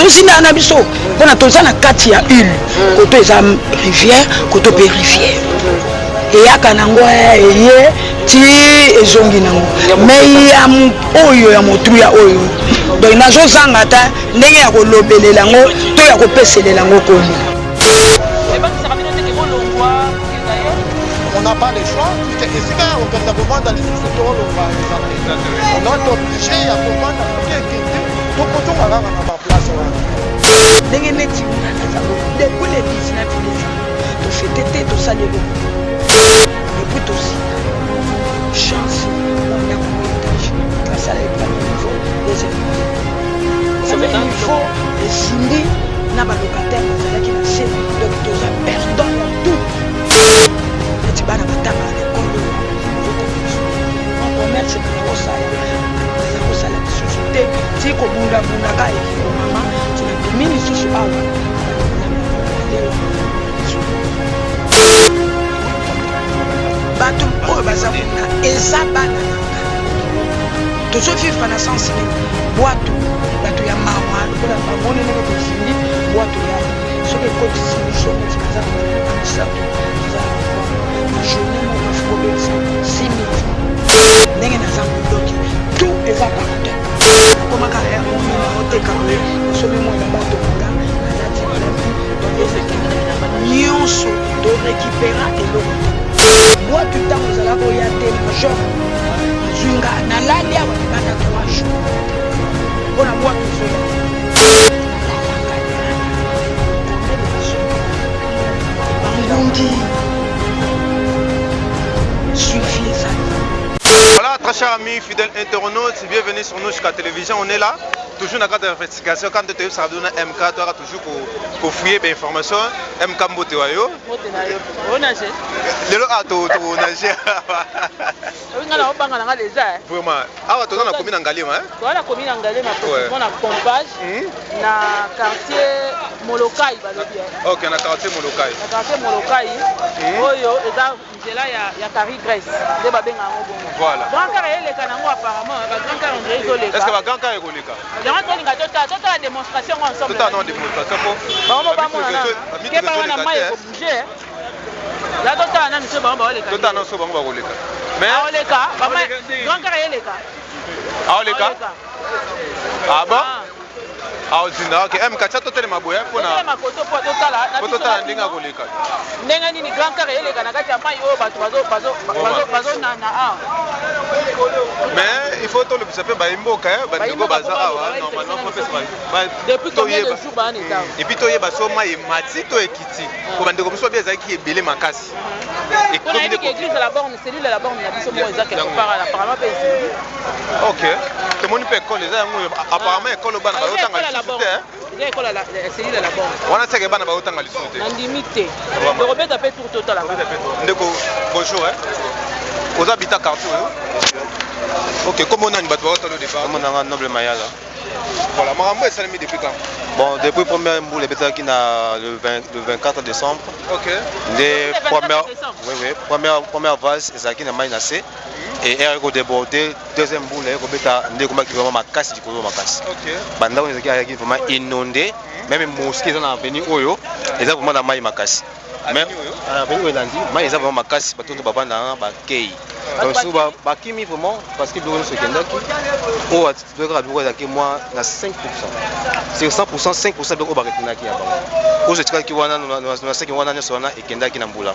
Tozindaka na biso mpona toza na kati ya ile, koto eza rivière, koto mpe rivière eyaka nango, eye ti ezongi nango. Mais ya oyo ya motuya oyo, donc nazozanga ata ndenge ya kolobelela yango to ya kopeselela yango kombo. Ebakisaka bino teke bolongwa kokenda ye? On n'a pas le choix, puisque esika ya kokenda kovanda lisusu tokolonga eza te. On est obligé ya kovanda. Soki ekende, tokozonga kaka na baplace wana. Ndenge neti nga naza, depuis le 19 décembre tofêter te, tosali eloko depuis tosika. Chance, ndako étage, basala premier niveau, deuxième niveau, niveau esindi na balocataire bazalaki na se. Donc toza perdant ya tout. Neti bana batangaka na ekole oyo, bazotanga lisusu en commerce, naza kosala, naza kosala lisusu te. Ti kobundabundaka ekikomama, ti nabimi lisusu awa. Lelo bato oyo baza kuna eza bana na nga. Tozovivre na sens nini? Bwato, bato ya mawa lokola bamoni ndenge tozindi bwato ya soki ekotisi biso. Neti naza na bana na misato, eza na journée moko faut kobebisa 6 000 francs. Ndenge naza modoki, tout eza par terre. Nakomaka moni naoteka boye, nasomi mwa na bato nga nalati, nalati. Nyonso torécupéra, eloko te. Bwatu ntango ezalaka oya te, major nazwi nga, nalali awa libanda 3 jours mpona bwatu ezoya. Nalalaka libanda bangundi, suivi ezali. Voilà, très chers amis, fidèles internautes, bienvenue sur Nouchka Télévision. On est là, toujours dans le cadre d'investigation. Quand tu es sur MK, tu auras toujours pour fouiller des informations. MK, mbote wa yo. Mbote na yo. Onage? Lelo a to to nage. Nga na obanga nanga déjà. Vraiment. Awa toza na commune Ngaliema, hein? Toza na commune Ngaliema, précisément na pompage, na quartier Molokai balobi. OK, na quartier Molokai. Na quartier Molokai. Oyo eza nzela ya Cari Grèce nde babenga yango bongo. Voilà. Grand car eleka nango apparemment, ba grand car ondire ezoleka. Est-ce que ba grand car ekoleka? Yango tolinga totala démonstration ngo ensemble. Totala non démonstration po bango bamona keba wana mai ekobouge la. Totala nanu so bango baoleka. Totala nanu so bango bakoleka. Mais aoleka, grand car eleka. Aoleka. Ah bon? Aozinda. Ok, MK, tia totelema boye mpona totelema koto mpo totala po totala ndenge akoleka. Ndenge nini grand car eleka na kati ya mai oyo bato bazonana awa. Mais il faut tolobisa mpe bayimboka, bandeko baza awa. Normalement faut pesa Depuis combien de jours baana eza? Et puis toyeba so mai emati to ekiti, po bandeko mosusu babi ezalaki ebele makasi. Mpo nayebi ke église ya la Borne, cellule ya la Borne na biso moko eza quelque part, apparemment mpe ezindi. Ok, tomoni mpe ekole eza yango oyo. Apparemment ekole bana bazotanga lisusu te. Eza ekole ya cellule ya la Borne. Wana seke bana bazotanga lisusu te. Nandimi te, tokobeta mpe tour, totala. Ndeko, bonjour. Oza bita quartier oyo? Ok, kombo nani? Bato baotala au départ. Kombo nanga Noble Mayala. Voilà, makambo esalemi depuis quand? Bon, depuis première mbula ebetaki na le, 20, le 24 décembre. Nde première, oui, première vase ezalaki na mai na se et ere kodéborde. Deuxième mbula ekobeta nde ekomaki vraiment makasi, likolo makasi. Bandako ezalaki, ayaki vraiment inondé. Même mosquée eza na avenue oyo eza vraiment na mai makasi. Mais avenue oyo elandi, mai eza vraiment makasi. Bato nyonso bavandaka bakei, donc so bakimi vraiment, parce que biloko nyonso ekendaki. Oyo kaka biloko ezalaki mwa na 5 sur 100, 5 biloko oyo baretenaki ya bango. Oyo etikalaki wana na seki wana nyonso wana ekendaki na mbula.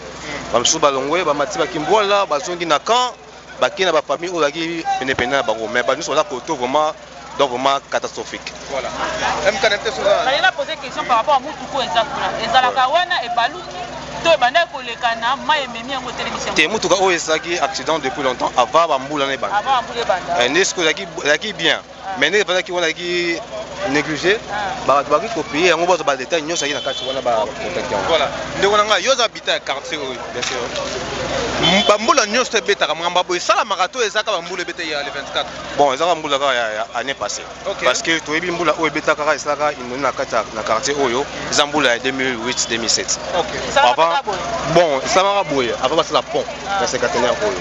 Bamosusu balongwe, bamati bakimbwala, bazongi na camp, bakei na bafamille oyo ezalaki penepene na bango. Mais bato nyonso baza koto vraiment, donc vraiment catastrophique. Voilà, MK te soza. Nalinga poser question par rapport à mutuku eza kuna. Ezalaka wana ebaluki to ebandaki koleka na mai ememi yango, etelemisi yango? Te, mutuka oyo ezalaki accident depuis longtemps, avant bambula na ebanda. Avant bambula ebanda. Nde sikoyo ezalaki bien, mais nde ezalaki wana, ezalaki négligé. Bato bakoki kopeye yango, bazwa badetail nyonso ezalaki na kati wana, baprotecte yango. Voilà, ndeko na ngai, yo oza bita ya quartier oyo. Bien sûr. Bambula nyonso ebetaka, makambo boye esalamaka to ezaka bambula ebeta ya le 24? Bon, ezaka mbula kaka ya année passée. Parce que toyebi mbula oyo ebetaka kaka, esalaka inondé na kati na quartier oyo, eza mbula ya 2008 2007. Avant, bon, esalamaka boye avant basala pont ya cinquantenaire oyo.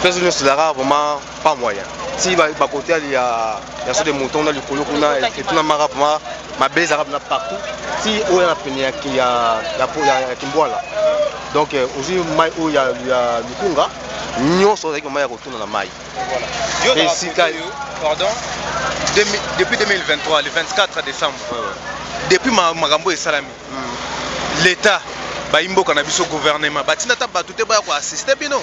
Place nyonso ezalaka vraiment pas moyen. Ti bakote ya saut de mouton na likolo kuna etunamaka vraiment. Mabele ezalaka na partout ti oyo na pene ya ya ya, ya Kimbwala. Donc euh, ozwi mai oyo ya, ya Lukunga nyonso ozalaki mai ya kotuna na mai. Voilà. Esika pardon depuis 2023 le 24 décembre. Ouais, ouais. Depuis makambo esalami. Mm. L'État bayi mboka na biso gouvernement batinda ata bato te baya koassiste bino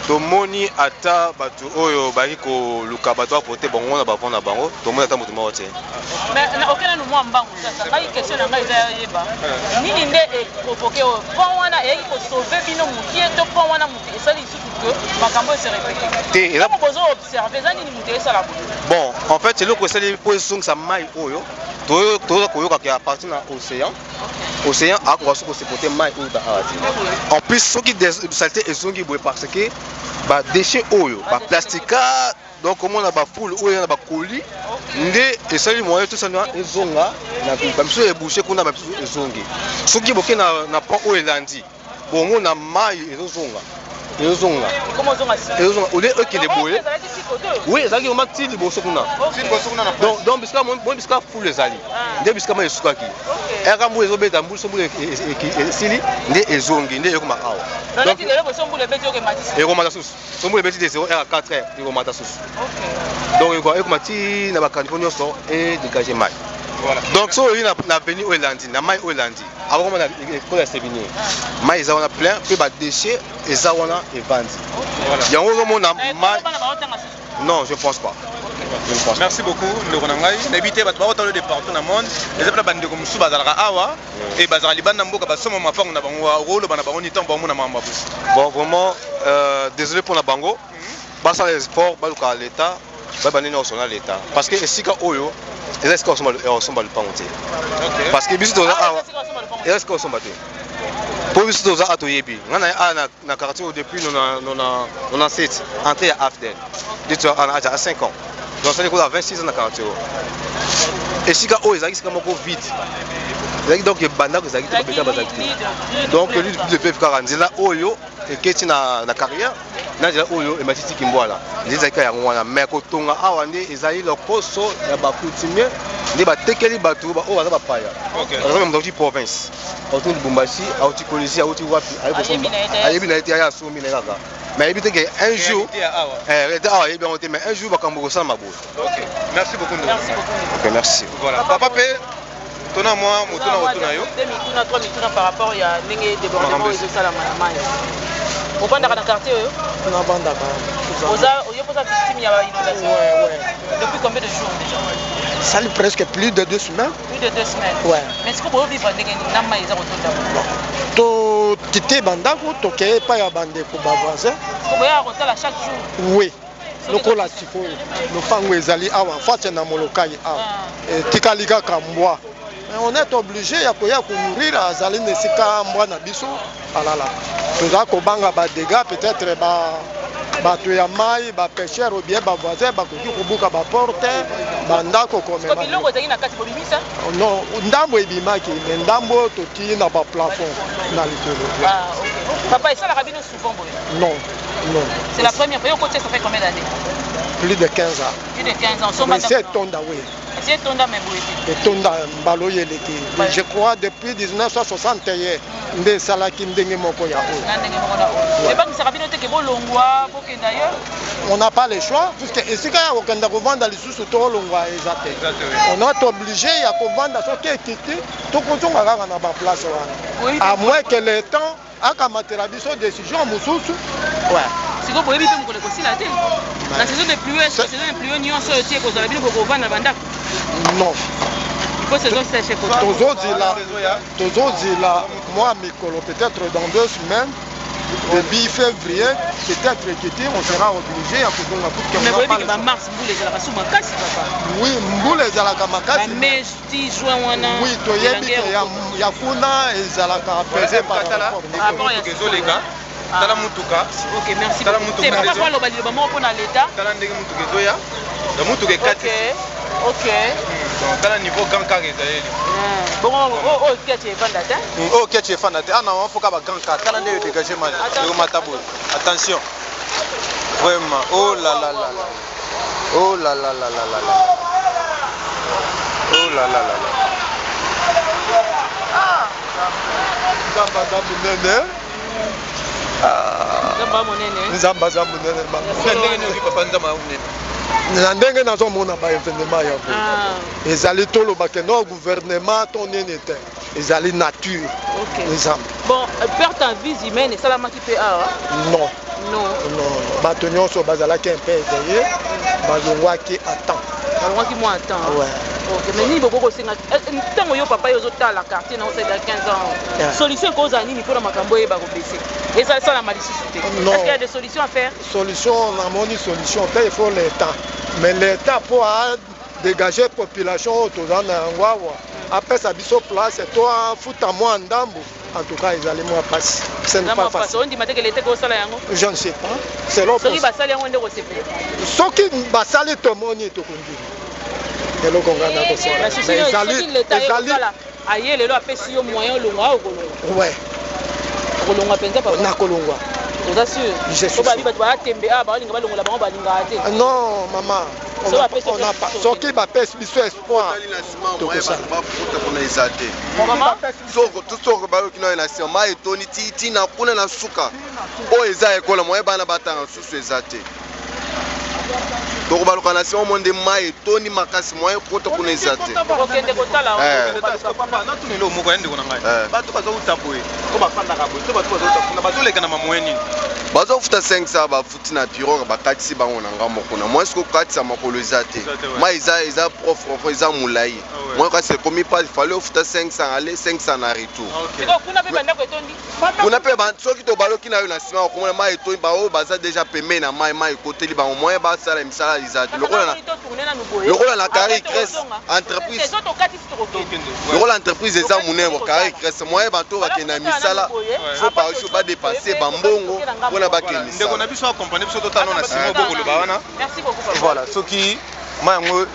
tomoni ata bato oyo bayaki koluka bato bapote bango na bavon na bango tomoni ata moto moko te Mais na oke nanu mwa mbangu sasa ngai question na ngai eza ya yeba nini nde e provoquer oyo pont wana eyaki ko sauver bino mukie to pont wana mutu esali lisusu que makambo oyo se répéter te eza ntango bozo observer eza nini mutu esala boye bon en fait eloko esali mpo ezongisa mai oyo toza koyoka ke à partir na océan océan akoka soki kosupporte mai oyo ta awa te en plus soki salite ezongi boye parce que badéchet oyo baplastika Donc komona ba foule oyo na ba colis nde esali moyen tout ça ezonga na ba misusu ebouche kuna ba misusu ezongi. Soki boke na na pont oyo elandi bongo na mayi ezozonga ezozonga ezozonga au lieu ekende boye oui ezalaki vraiment ti liboso kuna donc donc bisika moi bisika foule ezali ah. nde bisika mai esukaki eka mbula ezobeta mbula so mbula esili nde ezongi nde ekoma awa donc ekomata susu So mbula ebeti de 0 heure à 4 heures ekomata susu. Donc ekoma ti na ba caniveau nyonso e dégager mai. Voilà. Donc so oyi na na avenue oyo elandi na mai oyo elandi akokoma na ekolo ya Sebinier. Mai eza wana plein mpe ba déchets eza wana evandi. Voilà. Yango ozomona mai. Non, je pense pas. Je ne pense Merci beaucoup ndeko na ngai. Nayebi te bato bakotala de partout na monde. Eza mpe na bandeko mosusu bazalaka awa e bazalaka libanda mboka basomba mapango na bango okoloba na bango ni ntango bamona makambo ya boye. Bon vraiment euh, désolé mpo na bango basala effort baluka l'État bayeba ndenge osona l'État parce que esika oyo eza esika osomba lupango te parce que biso toza awa eza esika osomba te mpo biso toza awa toyebi ngai na awa na quartier oyo depuis 97 entrée ya afdel nde toza awa na 5 ans donc asali koza 26 ans na quartier oyo esika oyo ezalaki esika moko vide ezalaki donc bandako ezalaki te babeta bazalaki te donc le peuple kaka nzela oyo eketi na, na carrière na nzela oyo emati ti kimbwala nde ezalaki kaka yango wana mais kotonga awa nde ezali lokoso ya bacoutumier nde batekeli bato oyo baza bapaya par exemple moto auti province auti lubumbashi auti kolisi auti wapi ayebi na ye te aye asombi na ye kaka mais ayebi te ke un jour réalité awa ayebi yango te mais un jour makambo ekosalama boye. Merci beaucoup. Merci beaucoup. Ok, merci. Voilà. Papa pe tona mwa motuna kotuna yo. Deux mituna, trois mituna par rapport ya ndenge débordement ezosalama na mai. Ovandaka na quartier oyo? Navandaka. Oza oyo poza victime ya inondation? Ouais, ouais. Depuis combien de jours déjà? Sali presque plus de deux semaines. Plus de deux semaines. Ouais. Mais sikoyo boyo vivre ndenge nini na mai eza kotonda? To kite bandako tokeye epai ya bandeko ba voisin. Sikoyo boyaka kotala chaque jour? Oui. Lokola sikoyo lopango ezali awa face na Molokai awa ah. etikali kaka mbwa. Mais on est obligé ya koya ko nourrir azali na esika mbwa na biso alala. Toza kobanga ba dégâts peut-être ba bato ya mai ba pêcheurs ou bien ba voisins bakoki kobuka ba porte bandako komema biloko ezalaki na kati bobimisa non ndambo ebimaki mais ndambo totii na ba plafond na likolo ah, okay. Papa esalaka bino souvent boye non non c'est la première fois yo kotia ça fait combien d'années plus de 15 ans plus de 15 ans somba mais etonda oui esi etonda mais boye te etonda mbala oyo eleki je crois depuis 1961 nde esalaki ndenge moko ya oyo na ndenge moko na oyo ebangisaka bino te ke bolongwa bokenda ailleurs on n'a pas le choix puisque esika ya kokenda kovanda lisusu tolongwa eza te on est obligé ya kovanda soki ekiti tokozonga kaka na baplace wana à moins que le temps akamatela biso decision mosusu ouais. Sikoyo boyebi mpe mokolo ekosila te na saison de pluie saison de pluie nyonso oyo ti ekozala bino bokovanda na bandako non il faut saison sèche ekota tozozila tozozila mwa mikolo peut-être dans deux semaines début février peut-être ekiti on sera obligé ya kozonga mais boyebi ke ba mars mbula ezalaka su makasi papa oui mbula ezalaka makasi ba mai ti juin wana oui toyebi ke ya, ya kuna ezalaka pese par rapport ya ezoleka ah. Tala mutuka ok merci tala mutuka te papa aloba liloba moko mpona leta tala ndenge mutuka ezoya na mutuka ekati ok donc tala niveau grand car ezaleli hmm. Bongo oyo ketch efanda te hmm, oyo ketch efanda te ana ah, foka ba grand car tala ndenge dégagement ekomata boye attention vraiment oh là là là là. Oh là là là là là là. Oh là là là là. Nzambe aza monene. Ah. Nzambe aza monene. Nzambe aza monene. Na ndenge nini obi papa Nzambe aza monene? Na ndenge nazomona ba événement ya boye. Ah. Ezali toloba ke non gouvernement to nini te. Ezali nature. Okay. Nzambe. Bon, perte en vies humaines esalamaki mpe awa? Non. Non. Non, bato nyonso bazalaki un peu éveillé, balongwaki à temps. Balongwaki mwa à temps. Ouais. Ok, mais nini bokoki kosenga ntango yo papa yo ozotala quartier na osalela 15 ans? Yeah. Solution ekozala nini mpona makambo oyeba kobese esalama lisusu te? Non. Est-ce qu'il y a des solutions à faire? Solution, namoni solution te, il faut l'État. Mais l'État mpo adégage population oyo toza na yango awa, apesa biso place to afuta mwa ndambo, en tout cas ezali mwa pasi. Ce n'est pas facile. Ondima te ke l'État ekosala yango? Je ne sais pas. Selon soki basali yango nde kosepela. Soki basali, tomoni, tokondima. Eloko ngai nakosala. Mais soki l'État ekosala, aye lelo apesi yo moyen olongwa, awa okolongwa? Ouais. Okolongwa mpenza, papa? Nakolongwa. Oza sûr? Je suis Po babi sûr. bato baya tembe awa, baolinga balongola bango, balingaka te. Non, mama. So bapesi On a pas- soki bapesi biso espoir, tokosala. Bafuta kuna eza te. Mama. Soko bayoki nayo na nsima, mai etoni ti ntina kuna na suka. Oyo eza ekola, moye bana batanga susu eza te. Tokobaluka na nsima, omo nde mai etoni makasi, moye kota kuna eza te. Tokokende kotala. Papa, natuna eloko moko ya ndeko na ngai. Eh. Bato bazouta boye to bafandaka boye to bato bazouta kuna, bazoleka na mamoye nini? Bazofuta 500, bafuti na pirogue, bakatisi bango na ngambo kuna. Mwa siko kokatisa makolo eza te. Eza te, ouais. Mai eza profond, eza molai. Ah ouais. Mwa kasi ekomi pas, fallait ofuta 500 aller, 500 na retour. Sikoyo kuna mpe bandako etondi. Kuna mpe soki tobaloki na yo na nsima, okomona mai etondi. Baoyo baza déjà pembeni na mai, mai ekoteli bango, moyen basala misala eza te. Tourne nanu boye. Lokola na carré Grèce, entreprise so tokatisi, tokokende. Lokola entreprise eza monene, carré Grèce, moyen bato oyo bakende na misala, faut par jour badépenser bambongo mpona bakende Ndeko na misala. biso accompagne biso, totala na nsima bokoloba wana. Merci beaucoup, papa. Voilà, soki mai yango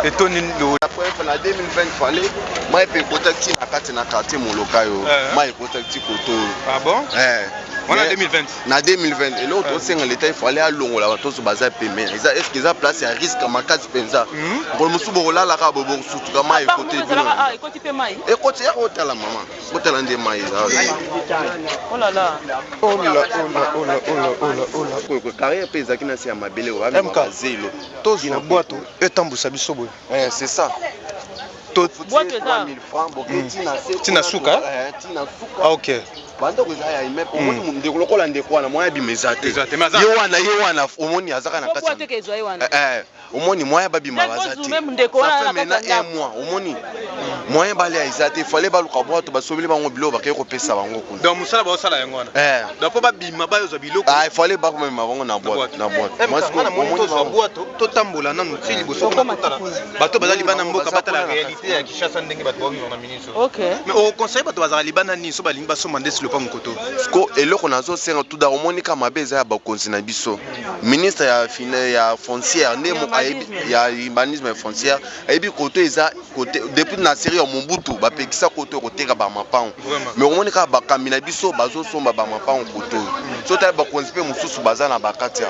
etondi La première fois na 2020, fallait mai mpe ekotaki ti na kati na quartier Moloka yo. Eh. Mai ekotaki ti koto oyo. Ah bon? Eh. Wana Mais 2020? Na 2020. Eloko tosenga leta, ifale alongola bato nyonso baza pembeni. Eza est ce eza place ya risque makasi mpenza. Mokolo mosusu bokolalaka boye, bokosutuka, mai ekote bino. Ezalaka ah, ekoti mpe mai. Ekoti ya kotala, mama, kotala nde mai eza. Oh là là. Ola ola ola ola ola ola. Carrière mpe ezalaki na se ya mabele. MK. Bazelo. Tozwa bwato etambusa biso boye. Eh, c'est ça. Bwato eza- 3000 francs, boke tina se. Tina suka, Eh, tina suka. Ah, ok. Bandako eza ya immeuble. Omoni ndeko, lokola ndeko wana, moya bima eza te. Eza te, mais aza- Ye wana omoni azaka na Po kati bwato eke ezwa ye wana. Eh, eh, omoni moyen babima Mais baza bozu te. même ndeko wana Ça fait na kati ya maintenant un ndako. mois, omoni moyen balia eza te. Fallait baluka bwato, basobeli bango biloko, bakei kopesa bango kuna. Donc mosala baosala yango wana. Eh. Donc mpo babima, bayozwa biloko. Ah, il fallait bakomema bango na boîte, na boîte. Moi, sikoyo, Nga namoni omoni tozwa bango- bwato, totambola nanu ti liboso kuna, totala bato baza libanda mboka, Baza batala kuna na réalité ya Kinshasa, ndenge bato bavivre na minute oyo. Ok. Mais oconseille bato bazala libanda nini so balingi basomba ndesi lopango koto? Siko eloko nazosenga tuda, omoni ka mabe eza ya bakonzi na biso, ministre ya foncière nde ayebi, ya urbanisme ya foncière, ayebi koto eza kote. Depuis na série ya Mobutu bapekisa koto koteka bamapango. Vraiment. Mais omoni kaka bakambi na biso bazosomba bamapango koto oyo. So otali, bakonzi mpe mosusu baza na bakati ya.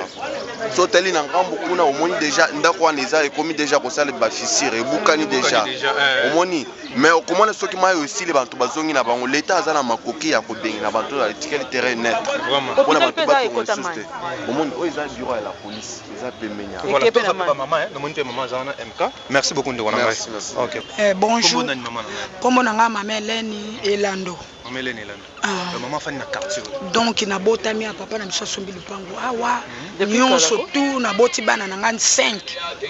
So otali na ngambo kuna, omoni déjà ndako wana eza ekomi déjà kosala bafissure, ebukani déjà. Déjà, eh. Omoni, mais okomona soki mai oyo esili, bato bazongi na bango. Leta aza na makoki ya kobengi na bato oyo etikali terrain net Vraiment. mpona Hôpital bato mpe eza batonga ekota lisusu mai. te. Omoni oyo eza bureau ya la police, eza pembeni ya. Voilà, Ekepe toza na mpe mai. bamama, eh, namoni mpe mama aza wana MK. Merci beaucoup, ndeko na ngai. Merci, merci. Ok. Eh, bonjour. Kombo nani, mama na ngai? Kombo na nga mama Eleni Elando. Mama Eleni Elando. Ah. Mama afandi na quartier oyo. Donc nabotami ya papa na biso asombi lupango awa. Depuis Nyonso kala ko? tu naboti bana na ngai 5.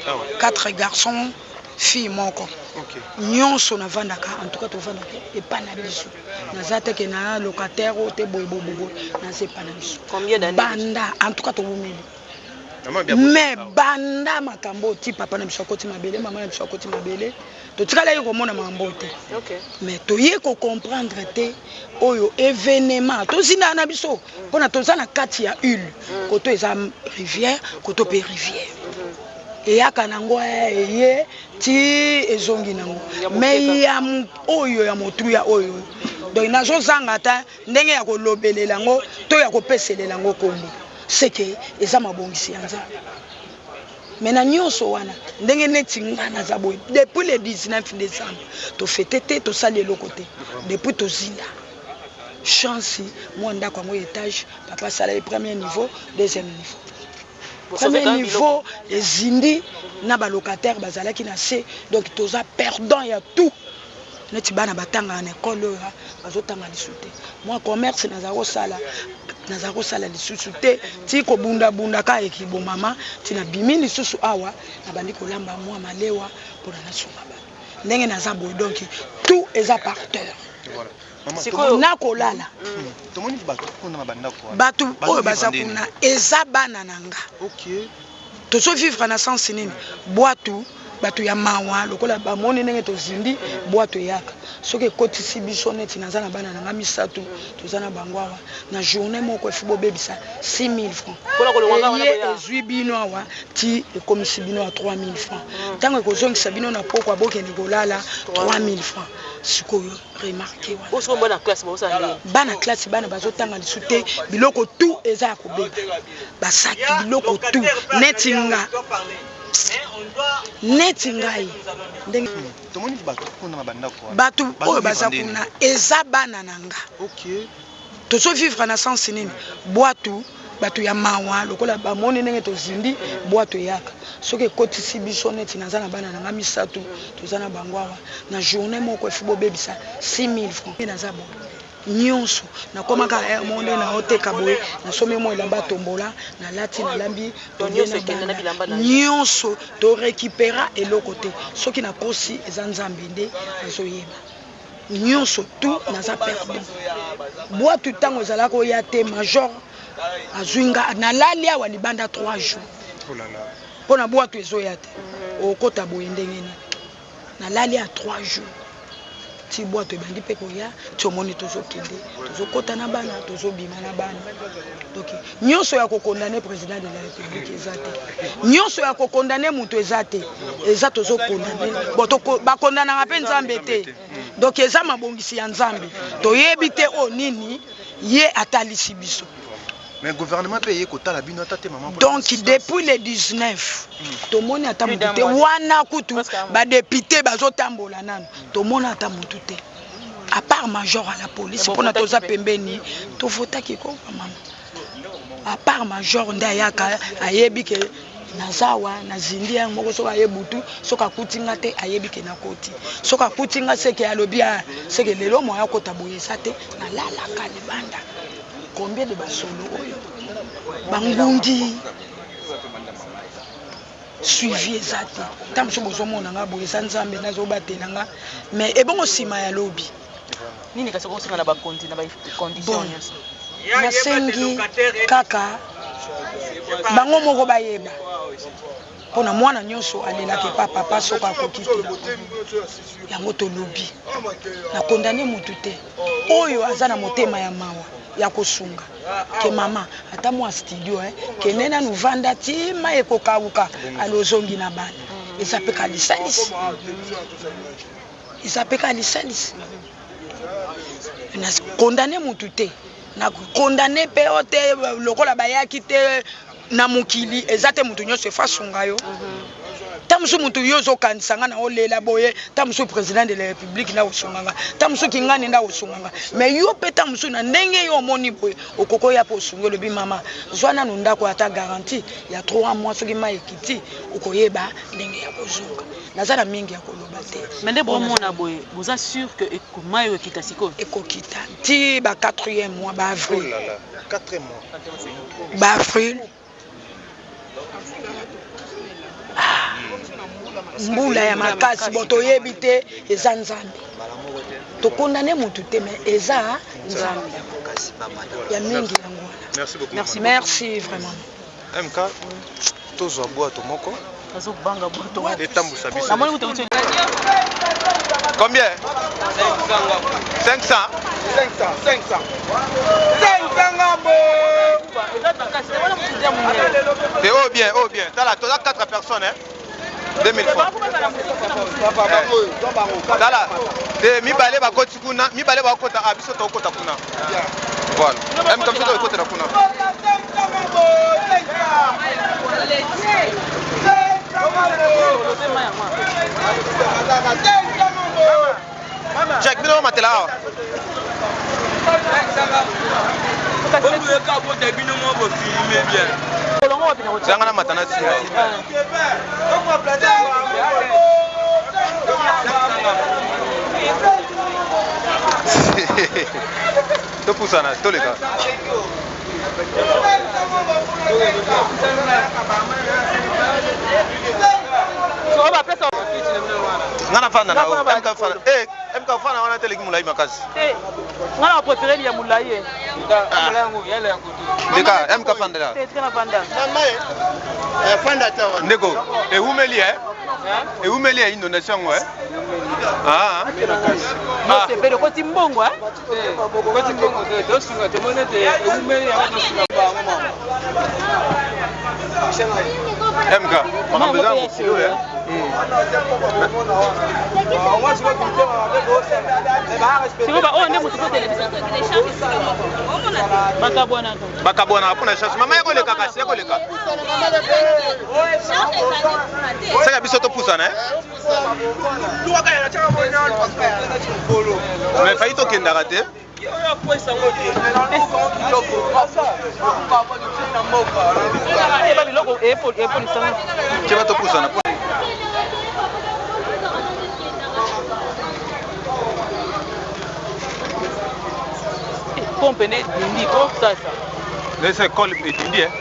Ah ouais. 4 garçons, fille moko. Nyonso navandaka, en tout cas tovandaka epa na biso. Naza te ke na locataire oyo te, boye boye, naza epa na biso. Combien d'années? Banda, en tout cas tobomeli. Mama bien. Mais banda makambo oti papa na biso akoti mabele, mama na biso akoti mabele, totikalaki komona makambo te. Mais toye kocomprendre te oyo événement tozindaka na biso mpona toza na kati ya île. Koto eza rivière, koto mpe rivière eyaka nango, eye ti ezongi nango. Ya Mais mokeka. ya oyo ya motuya oyo, donc nazozanga ata ndenge ya kolobelela yango to ya kopeselela yango kombo. Seke eza mabongisi ya Nzambe. Mais na nyonso wana, ndenge neti nga naza boye, depuis le 19 décembre tofete te, tosali eloko te depuis tozinda. Chance mwa ndako yango etage, papa asala ye premier niveau, deuxième niveau. Premier niveau ezindi na ba locataires bazalaki na se, donc toza perdant ya tout. Neti bana batangaka na ecole oyo bazotanga lisusu te. Mwa commerce nazala kosala, nazala kosala lisusu te, ti kobundabunda kaka ekibomama, ti nabimi lisusu awa nabandi kolamba mwa malewa mpona nasunga bato. Ndenge naza boye, donc tout eza par terre. Na kolala. Tomoni bato kuna na bandako wana. Bato oyo baza kuna eza bana na nga. Tozo vivre na sens nini? Bwatu bato ya mawa lokola bamoni ndenge tozindi bwatu eyaka soki ekotisi biso neti naza na bana na nga misato toza na bango awa na journée moko efu bobebisa 6000 francs eye ezwi bino awa ti ekomisi bino ya 3000 francs ntango ekozongisa bino na pokwa bokende kolala 3000 francs sikoyo remarque wana bana classe bozosala nini? Bana classe bana bazotanga lisusu te, biloko tout eza ya kobeba, basaki biloko tout neti nga neti ngai ndenge tomoni bato kuna na bandako wana. Bato oyo baza kuna eza bana na nga. Tozo vivre na sens nini? Bwatu bato ya mawa lokola bamoni ndenge tozindi bwatu eyaka soki ekotisi biso neti naza na bana na nga misato toza na bango awa na journée moko efu bobebisa 6000 francs naza boye nyonso nakomaka heure moko nde naoteka boye nasomi mwa elamba tombola nalati nalambi tolie na bana nyonso torekipera eloko te soki nakosi eza Nzambe nde azoyeba nyonso tout naza perdant bwatu ntango ezalaka oya te major azwi nga nalali awa libanda 3 jours mpo na bwatu ezoya te okota boye ndenge nini nalali ya 3 jours ti bwato ebandi mpe koya ti omoni tozokende tozokota na bana tozobima na bana donc nyonso ya kokondane président de la république eza te nyonso ya kokondane moto eza te eza tozokondane bon bakondanaka mpe Nzambe te donc eza mabongisi ya Nzambe toyebi te oyo nini ye atalisi biso. Mais gouvernement pe eye kotala bino ata te maman. Donc depuis le 19 tomoni ata mutu te wana kutu ba député bazotambola nanu tomona ata mutu te à part major à la police mpona toza pembeni tovotaki ko mama à part major nde ayaka ayebi ke naza awa nazindi yango moko soki aye butu soki akuti nga te ayebi ke nakoti soki akuti nga seke alobi seke lelo moya akota boye eza te nalalaka libanda. Combien de basolo oyo bangungi suivi eza te ntango mosusu bozomona nga boye eza Nzambe nde azobatela nga mais ebongo nsima ya lobi nini kasi okosenga na bakonzi na bacondition nyonso? Nasengi kaka bango moko bayeba mpona mwana nyonso alelaka epa papa soki akoki te yango tolobi na kondane motu te oyo aza na motema ya mawa ya kosunga ke mama ata mwa studio kende nanu vanda ti mai ekokauka alozongi na bana eza mpe ka lisalisi eza mpe ka lisalisi na kondane motu te na kondane mpe o te lokola bayaki te na mokili eza te motu nyonso efa asunga yo ta mosusu motu yo ozokanisa nga na olela boye ta mosusu président de la république nde akosunga nga ta mosusu kingani nde akosunga nga mais yo mpe ta mosusu na ndenge yo omoni boye okoki oya mpe osungi olobi mama zwa nanu ndako ata garantie ya 3 mois soki mai ekiti okoyeba ndenge ya kozonga naza na mingi ya koloba te. Mais nde bomona boye boza sûr que mai oyo ekita sikoyo? Ekokita ti ba 4e mois ba avril. Ba avril mbula ya makasi bon toyebi te eza Nzambe tokondane mutu te mais eza Nzambe ya mingi yango wana. Merci beaucoup. Merci, merci vraiment. MK tozwa bwato moko azobanga bwato etambusa biso. Combien? 500. 500 500 500 ngambo. C'est oh bien, oh bien. Tala, toza 4 personnes hein. 2000 francs. Tala, te mibale bakoti kuna, mibale bakota, ah biso tokota kuna. Voilà. Même comme ça tokota kuna. Jack, bino matela awa. Zanga na mata na nsima. Topusana, toleka. Nga nafanda na MK fana. Eh, MK fana wana teleki molai makasi. Te, nga na préféré ya molai ye. Ndeka, MK fanda la. Te, tika na fanda. Ndeko, ewumeli eh? Ewumeli ya inondation yango eh? Ah. Ah. Sepele okoti mbongo eh? Okoti mbongo te, tosunga tomoni ete ewumeli yango tosunga bango mama. MK, makambo eza mokili oyo eh? Sikoyo baoyo nde moto kotelebisa bakabwanaka. Bakabwanaka mpo na chance. Mama yakoleka kasi yakoleka. Saka biso topusana eh? Mais failli tokendaka te. Tiba topusana. Pompe nde edindi ko sasa. Nese école edindi eh.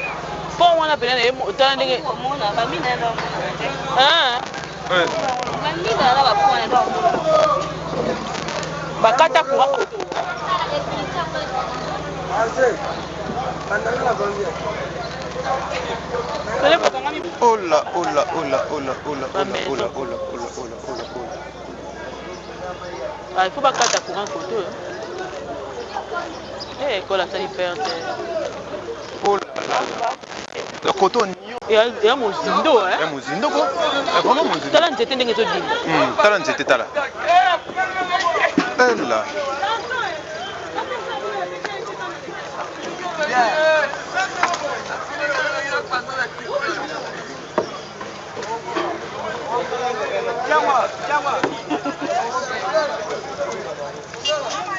Pont wana pene na ye tala ndenge. Ah. Bakata courant. Ola ola ola ola ola ola ola ola ola ola ola ola. Ah, il faut bakata courant koto. Eh, école asali perte. Oh là là. Koto ya mozindo eh. Ya mozindo ko. Vraiment mozindo. Tala nzete ndenge ezodinda. Tala nzete tala. Ela.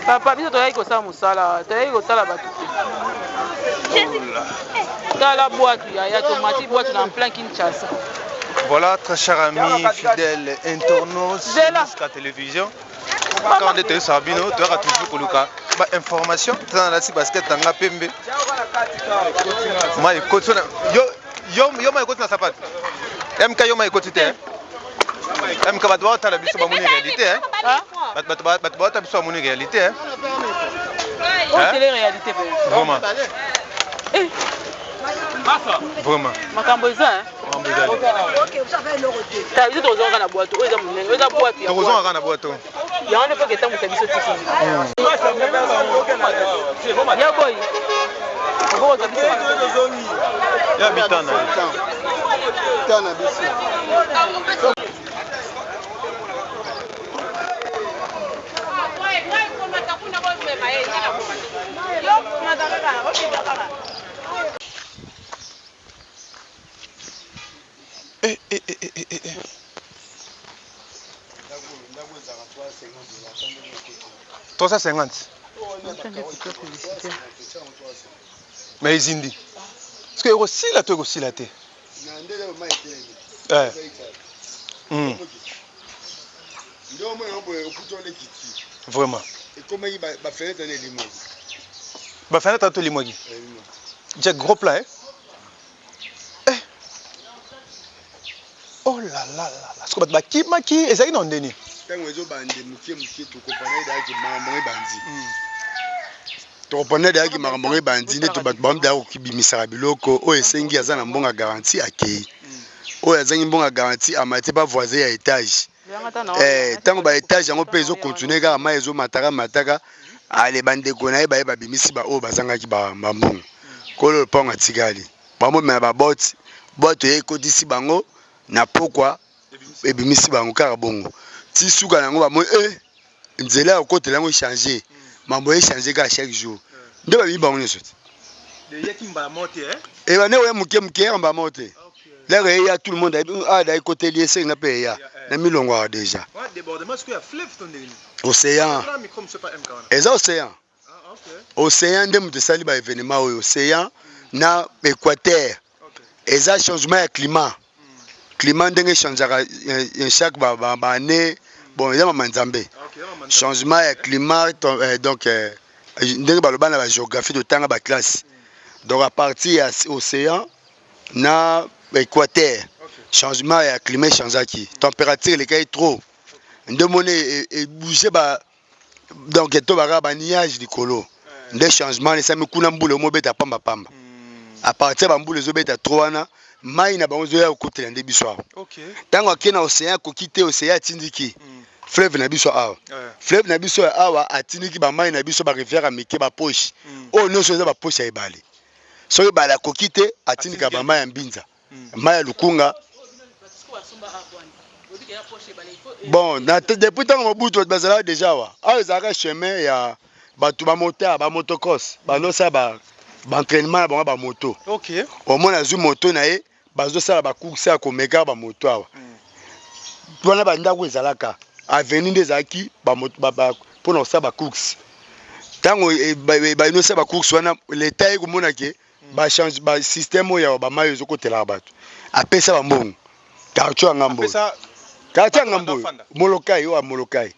Papa, biso toyaki kosala mosala, toyaki kotala bato te. Tala bwatu yaya, tomati bwatu na plein Kinshasa. Voilà, très chers amis, fidèles internautes, jusqu'à télévision. Kaka nde toyesaka bino, toyaka toujours koluka ba information. Tala nalati basket na nga pembe. Mai ekoti yo yo yo mai ekoti na sapato. MK yo mai ekoti te. MK bato baotala biso bamoni réalité. Bato bato baotala biso bamoni réalité. Oyo télé réalité. Vraiment. Vraiment. Makambo eza. Makambo ezali. Tala biso tozongaka na bwato oyo eza monene, oyo eza bwato ya Tokozongaka na bwato. Yango nde mpo etambwisa biso tiki. Ya boy. Okokozwa biso. Ya bitana. Bitana biso. Eh, eh, eh, eh, eh, eh. 350. Mais ezindi. Parce que ekosila to ekosila te. Eh. Vraiment. Ba fenêtre to limwaki. Jack gros plat eh. Eh. Oh là là là là. Parce que bato bakimaki ezalaki na ndeni. Ntango ezobande moke moke tokopana ezalaki makambo ngo ebandi. Tokopana ezalaki makambo ngo ebandi nde bato bamidaka kokibimisaka biloko oyo esengi aza na mbongo ya garantie akei. Oyo azangi mbongo ya garantie amati ba voisin ya etage. Eh, ntango ba etage yango mpe ezokontinue kaka mai ezomataka mataka, ale bandeko na ye baye babimisi ba oyo bazangaki ba mbongo. Kolo lopango atikali bamomela ba bote bote ye ekotisi bango na pokwa ebimisi bango kaka bongo ti suka na yango bamoni eh nzela ya kokotela yango echange mambo echange kaka chaque jour nde babimi bango nyonso te ebande koya moke moke yaka mbala moko te lere eya tout le monde ayebi ah ekoteli esengi nga mpe eya na milongwaka déjà océan eza océan. Océan nde moto esali ba événement oyo, océan na équateur. Eza changement ya climat. Climat ndenge echangeaka chaque ba, ba, ba année. Bon, eza mama Nzambe. Changement ya climat donc ndenge baloba na ba géographie totanga ba classe. Donc à partir ya océan na équateur, changement ya climat echangeaki. Température elekaki trop. Nde moni ebouge ba donc to baka ba nuage likolo. Nde changement esami kuna, mbula omobeta pamba pamba. À partir ya bambula ezobeta trop wana, mai na bango ezoya kokotela nde biso awa. Ntango ake na océan, akoki te, océan atindiki fleuve na biso awa. Fleuve na biso ya awa atindiki bamai na biso, barivière ya mike, bapoche oyo nyonso eza bapoche ya ebale. Soki ebale akoki te, atindika bamai ya Mbinza, mai ya Lukunga. Bon, na depuis ntango Mobutu, bato bazalaka déjà awa. Awa ezalaka chemin ya bato, bamotard, bamotocross, bandosala ba baentraînement na bango bamoto. Omona azwi moto na ye, bazosala bacourse ya komeka bamoto awa. Wana bandako ezalaka avenue nde ezalaki mpona kosala bacourse. Ntango bayini osala bacourse wana, leta ye komona ke bachange basystème oyo ya bamai ezokotelaka bato, apesa bambongo quartier ya ngambo oyo. Quartier ya ngambo oyo, Molokai oyo ya Molokai.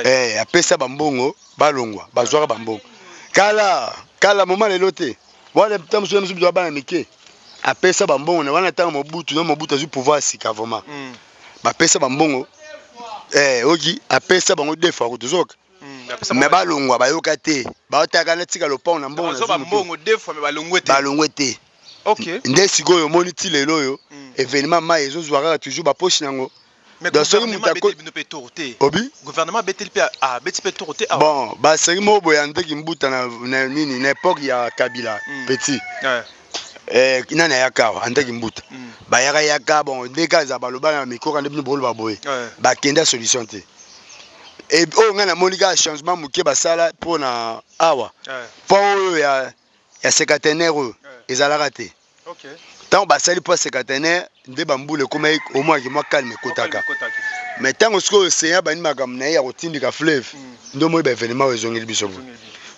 Eh, apesa bambongo, balongwa, bazwaka bambongo kala kala moma lelo te. Wana ntango mosusu mosusu bizwa bana mike. Apesa bambongo na wana ntango Mobutu, no Mobutu azwi pouvoir ya sika vraiment. Bapesa bambongo, eh, oki apesa bango deux fois tozoka, mais balongwa, bayoka te, baotaka na tika lopango na mbongo. Nazwa bambongo deux fois, mais balongwe te. Balongwe te. Nde sikoyo omoni ti lelo oyo événement mai ezozwa kaka toujours bapoche nango. Donc soki moto obi gouvernement abeteli mpe, abeti mpe tour te. Bon, baseri moko boye ya Ndeki Mbuta na nini, na époque ya Kabila petit. Nani ayaka awa, Andeki Mbuta, bayaka yaka. Bon, ndenge aza baloba na mikoka nde bino boloba boye, bakenda solution te. Oyo ngai namoni kaka changement moke basala mpona awa, mpo oyo ya cinquantenaire oyo ezalaka te. Ntango basali mpo ya cinquantenaire nde bambula ekomaki, omwaki mwa calme ekotaka. Mais ntango sikoyo océan bandi makambo na ye ya kotindika fleuve, nde omoi baévénement oyo ezongeli biso boye.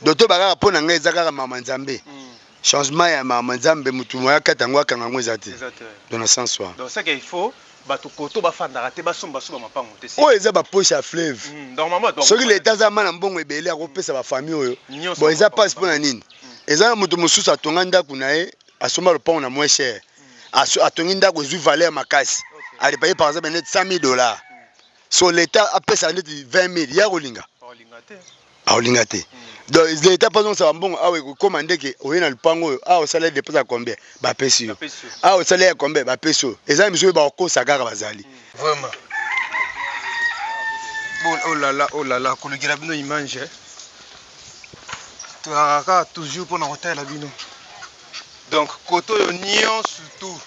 Donc to bakaka mpo na ngai eza kaka mama Nzambe, changement ya mama Nzambe. Motu moya kati yango akanga yango eza te. Donc na sens wana. Donc c'est qu'il faut bato koto bafandaka te, basomba so bamapango te. Oyo eza bapoche ya fleuve. Soki leta aza ma na mbongo ebele, akopesa bafamille oyo. Bon, eza mpasi mpo na nini? Eza na moto mosusu atonga ndako na ye, asomba lopango na moins cher, atongi ndako, ezwi valeur makasi, arepaye par exemple neti 100 000 $. So leta apesa neti 20 000, ya kolinga akolinga te. Donc leta mpo azongisa bambongo awa, ekokóma ndeke oye na lupango oyo awa, osala dépense ya combien, bapesi yo awa, osala ya combien, bapesi yo. Eza misu oyo bakokosa kaka bazali. Vraiment bon, oh là là, oh là là, kolukela bino image, tozalaka kaka toujours mpona kotalela bino. Donc kote oyo nyonso tu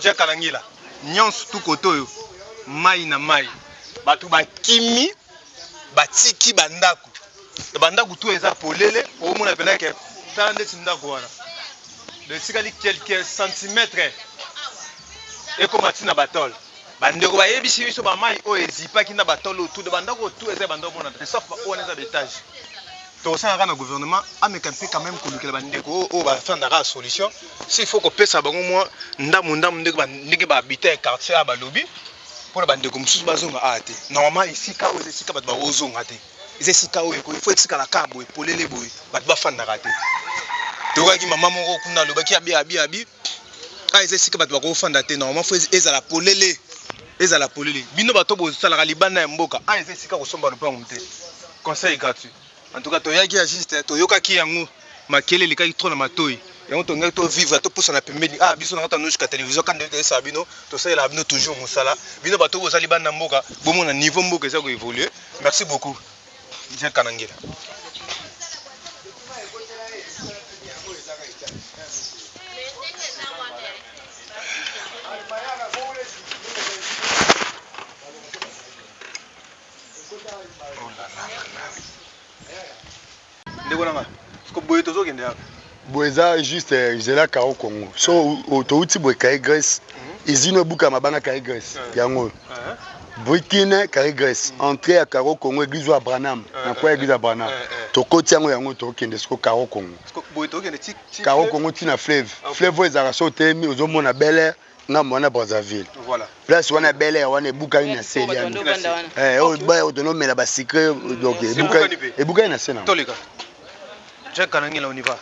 jakalangila, nyonso tu kote oyo mai na mai. Bato bakimi, batiki bandako, bandako tu eza polele. Omona mpenza ke tala ndeti ndako wana etikali quelques centimètres ekoma ntina batole. Bandeko bayebisi biso bamai oyo ezipaki na batole oyo tu, bandako tu eza bandako mona te, sauf oyo wana eza baétage. Tokosalaka na gouvernement ameka mpe quand même kolukela bandeko oyo bafandaka ya solution. S'il faut kopesa bango mwa ndamu ndamu ndenge bahabitant ya quartier ya balobi, mpona bandeko mosusu bazonga awa te. Normalement esika oyo eza esika bato bakozonga te, eza esika oyo il faut etikala kaka boye, polele boye, bato bafandaka te. Tokaki mama moko kuna alobaki abi abi abi ah, eza esika bato bakofanda te. Normalement faut ezala polele, ezala polele. Bino bato bosalaka libanda ya mboka, ah, eza esika kosomba lopango te. Conseil gratuit. En tout cas toyaki ya juste, toyokaki yango, makele elekaki trop na matoi yango, tongaki tovivre, topusana pembeni. Ah, biso na kati ya Noshka Télévision kanda toyesaka bino, tosalelaka bino toujours mosala. Bino bato bozali banda mboka, bomona niveau mboka eza koévolue. Merci beaucoup, Jean Kanangela. Oh là là là là. Ndeko nanga, siko boye tozokende yaka. Boye eza juste nzela Caro Congo. So touti boye Kaye Grèce, izino ebuka mabanga Kaye Grèce yango oyo, Brikine Kaye Grèce, entrée ya Caro Congo, église oyo Abraham na kwa église Abraham. Tokoti yango yango tokende siko Caro Congo. Caro Congo ti na fleuve. Fleuve oyo ezalaka so otelemi ozomona Bel Air ngambo wana Brazzaville. Place wana Bel Air wana ebukani na se eliami. Eh oyo ba oyo tonomela ba sucre donc ebukani ebukani na se na. Toleka. Jack Kanangela on y va.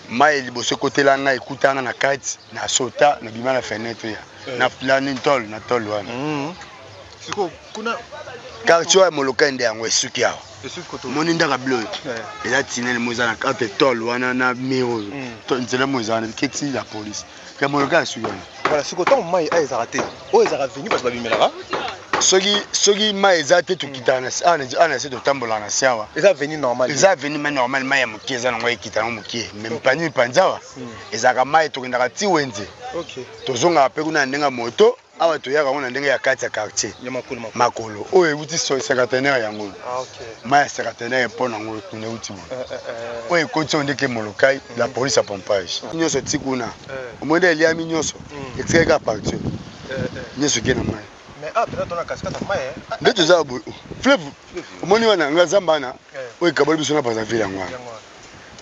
Mayi liboso ekotela nga ekuta nga na kati na sota na bima na fenetre ya eh. na na nini tol na tol wana mm. siko kuna quartier ya Molokai nde yango esuki awa moni ndaka bilo oyo eh. eza tinele mo eza na kati tol wana na mur oyo mm. nzela mo eza wana keti la police ya Molokai esuki wana voilà siko ntango mai ayo ezalaka te oyo ezalaka veni bato babimelaka soki soki mai eza te tokitaka na awa na se totambolaka na se awa eza veni normal eza veni mai normal mai ya moke eza nango ekita nango moke mais mipanzi mipanzi awa hmm. ezalaka mai tokendaka ti wenze tozongaka mpe kuna na ndenge ya moto awa toyaka yango na ndenge ya kati ya quartier makolo oyo euti cinquantenaire yango ah, mai ya cinquantenaire mpo nango kuna euti boye eh, eh, eh. oyo ekoti oyo ndeke molokai la hmm. police ya pompage nyonso ti kuna omoni nde eliami nyonso hmm. etikali kaka partie nyonso eke na mai nde toza boye oh, fleuve omoni wana nga zamba wana oyo ekaboli biso na brazzaville yango wana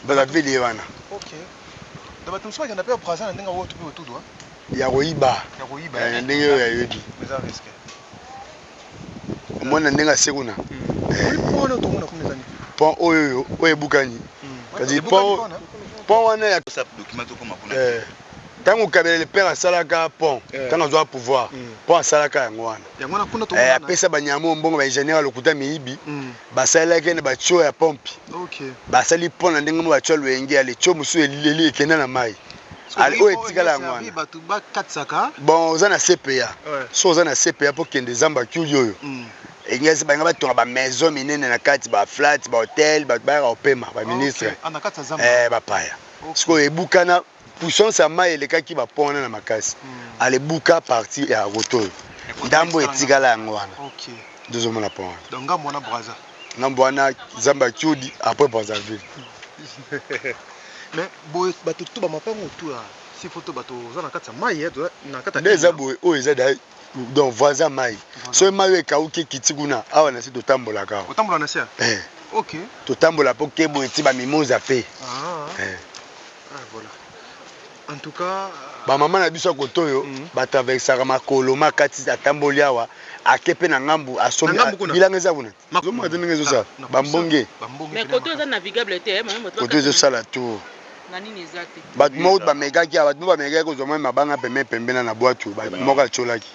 brazzaville ye wana ya koyiba eh, na ndenge oyo ayebi omoni na ndenge ase kuna eh. pont oyo oyo ebukani hmm. kasi pont wana ya eh. Tango kabila le père asalaka pont eh. tango azwa pouvoir mm. pont asalaka yango wana eh, apesa banyama oyo mbongo baingénieur ya lokuta miyibi mm. basalelaki na batio ya pompe basali pont na ndenge mo batio ya loyenge ya letio mosusu eleli ekenda na mai oyo etikala yango wana bon oza na cpa so oza na cpa mpo kende zamba kiuli oyo mm. Engasi balinga batonga ba maison minene na kati ba flat ba hotel bato bayaka kopema ba ministre eh, bapaya sikoyo ebukana puissance ya mai elekaki ba pont wana na makasi hmm. alebuka partie ya route oyo ndambo etikala yango wana nde ozomona pont wana ngambo wana braza ngambo wana zamba ya kiudi après brazzaville mais boye bato tu bamapango tu ya si foto bato oza na kati ya mai eh, na kati nde eza boye oyo eza donc voisin mai soki mai oyo ekauki ekiti kuna awa na se totambolaka awa otambola na se eh. ok totambola mpo kebo eti bamimoza mpe ah. eh. ah, voilà. En tout cas, bamama na biso ya kote oyo mm. batraversaka makolo makati atamboli awa ake mpe na ngambu asombi bilanga eza kuna ozomona te ndenge ezosala bambonge kote ezosala tour bato moko bamekaki awa bato moko bamekaki kozwa mwa mabanga pembe pembena na bwatu moko atyolaki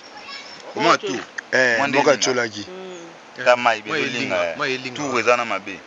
moko atyolaki ta mai bezolinga tour eza na mabe.